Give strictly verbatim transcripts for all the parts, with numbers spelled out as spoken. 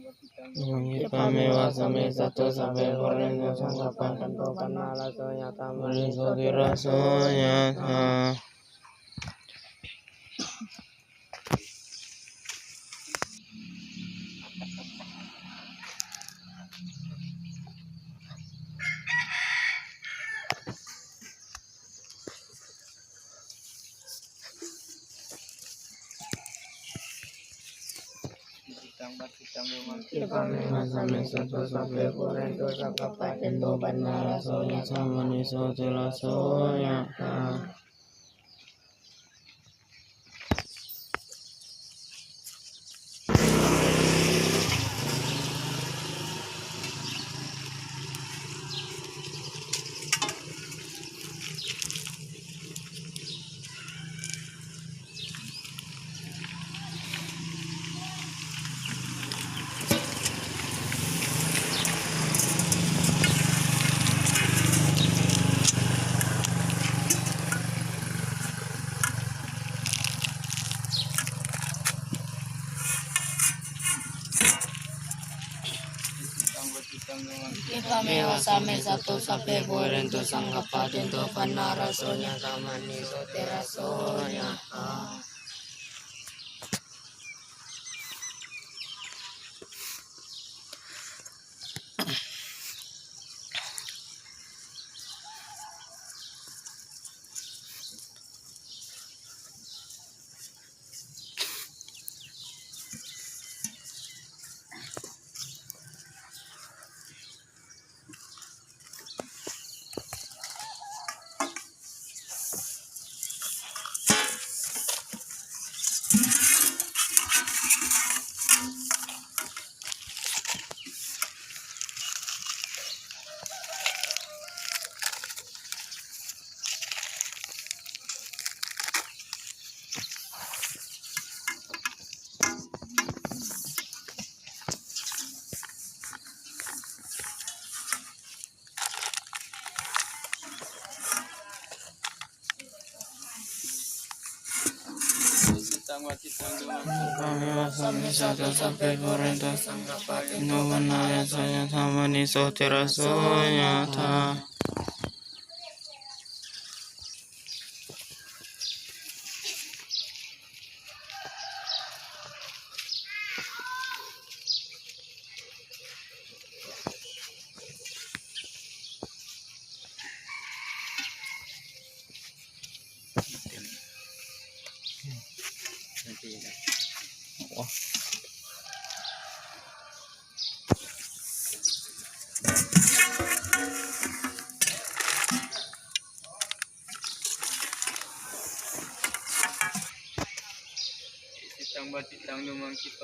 Evaṃ me vāsamī sattu sabbe pūrentu saṅkappā cando paṇṇaraso yathā maṇi jotiraso yathā. Evaṃ me vāsamī sattu sabbe pūrentu saṅkappā cando paṇṇaraso yathā maṇi jotiraso yathā. Evaṃ me vāsamī sattu sabbe pūrentu saṅkappā cando paṇṇaraso yathā maṇi jotiraso yathā. Evaṃ me vāsamī sattu sabbe pūrentu saṅkappā cando paṇṇaraso yathā maṇi jotiraso yathā.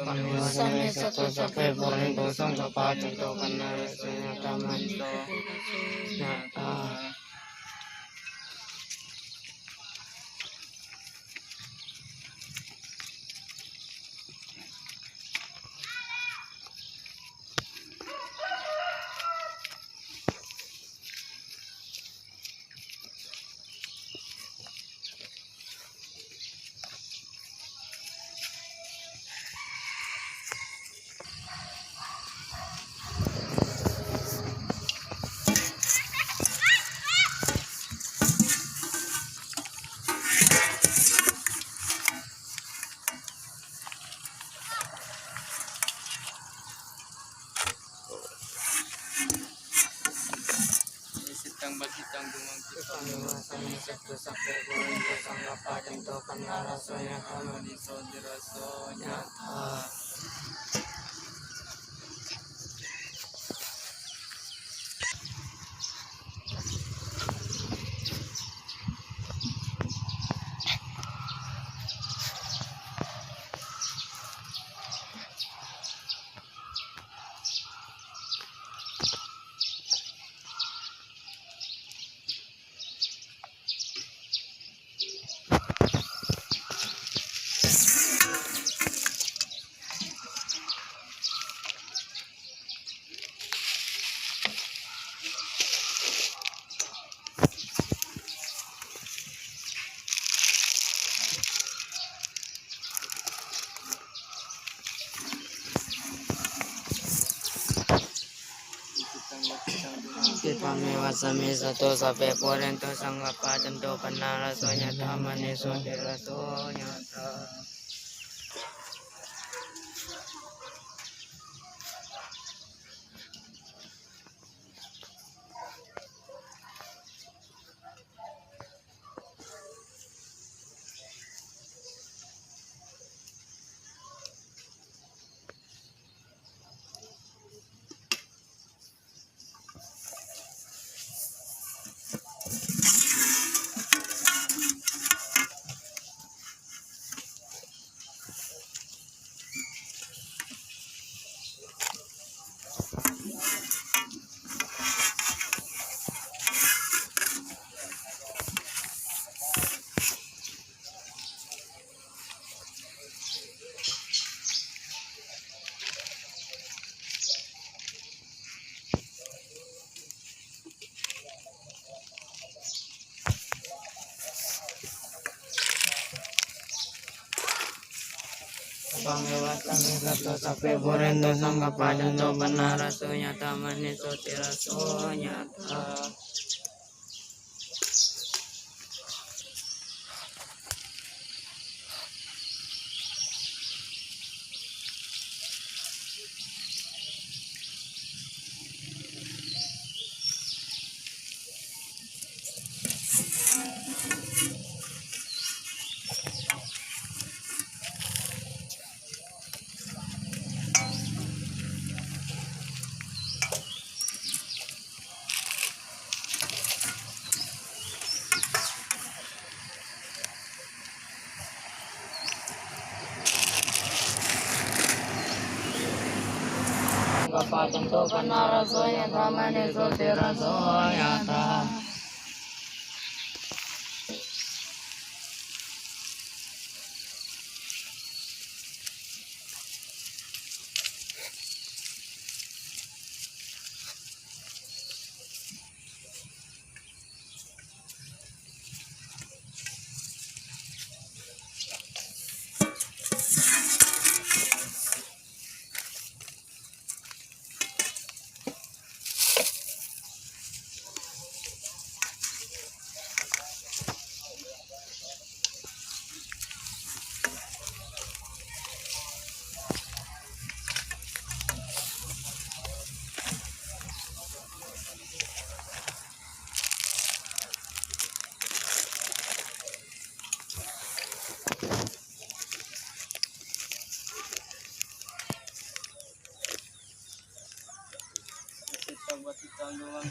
Evaṃ me vāsamī sattu sabbe pūrentu saṅkappā cando paṇṇaraso yathā maṇi jotiraso yathā. Icchitaṃ patthitaṃ tumhaṃ khippameva samijjhatu, sabbe pūrentu saṅkappā, cando paṇṇaraso yathā, maṇi jotiraso yathā. samijjhatu, sabbe pūrentu saṅkappā, cando paṇṇaraso yathā, maṇi jotiraso yathā. Sabbītiyo vivajjantu, sabbe pūrentu saṅkappā, cando paṇṇaraso yathā, maṇi jotiraso yathā. Sabbītiyo vivajjantu, sabbe pūrentu saṅkappā, cando paṇṇaraso yathā, maṇi jotiraso yathā.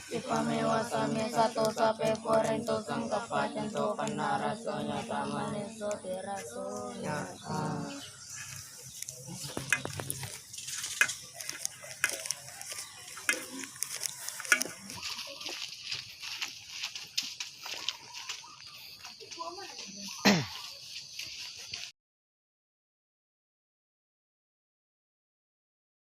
Khippaṃ meva samijjhatu, sabbe pūrentu saṅkappā, cando paṇṇaraso yathā, maṇi jotiraso yathā.